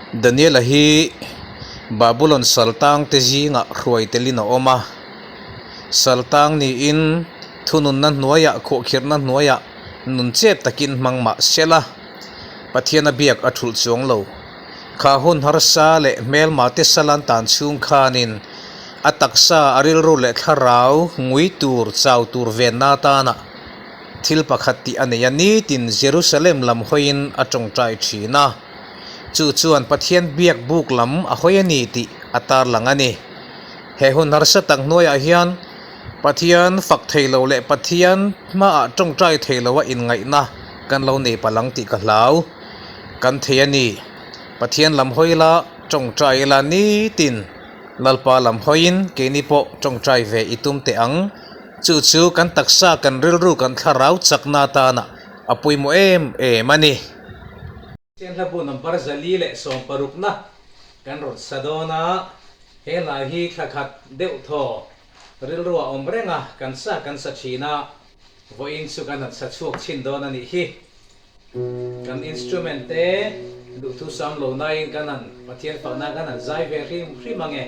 Daniela hi Babulon saltangte zingah hruai telin a awm a. Saltang niin thununna hnuaiah khuahkhirhna hnuaiah nun chep takin hmang mah sela, Pathian a biak a thulh chuang lo. Kha hun harsa leh hmelmate salan tan chhung khanin a taksa a rilru leh thlarau ngui tur chau tur venna atana thil pakhat tih a nei a, nitin Jerusalem lam hawiin a tawngtai thin a. Chu chuan Pathian biak buk lam a hawi a ni tih a tarlang a ni. He hun harsa tak hnuaiah hian Pathian fak thei lo leh Pathian hmaah tawngtai thei loa inngaihna kan lo nei palh ang tih ka hlau. Kan thei a ni. Pathian lam hawi ila, tawngtai ila nitin Lalpa lam hawiin keini pawh tawngtai ve i tum teh ang. Chu chu kan taksa, kan rilru, kan thlarau chakna atana a pawimawh em em a ni. Pathian hlabu number 460 na kan rawn sa dawn a, he hla hi thla khat deuh thaw rilru a awm reng a, kan sa kan sa thin a, vawiin chu kan han sa chhuak chhin dawn a nih hi. Kan instrument te duhthu sam lo nain kan han Pathian fakna kan han zai ve hrim hrim ang e.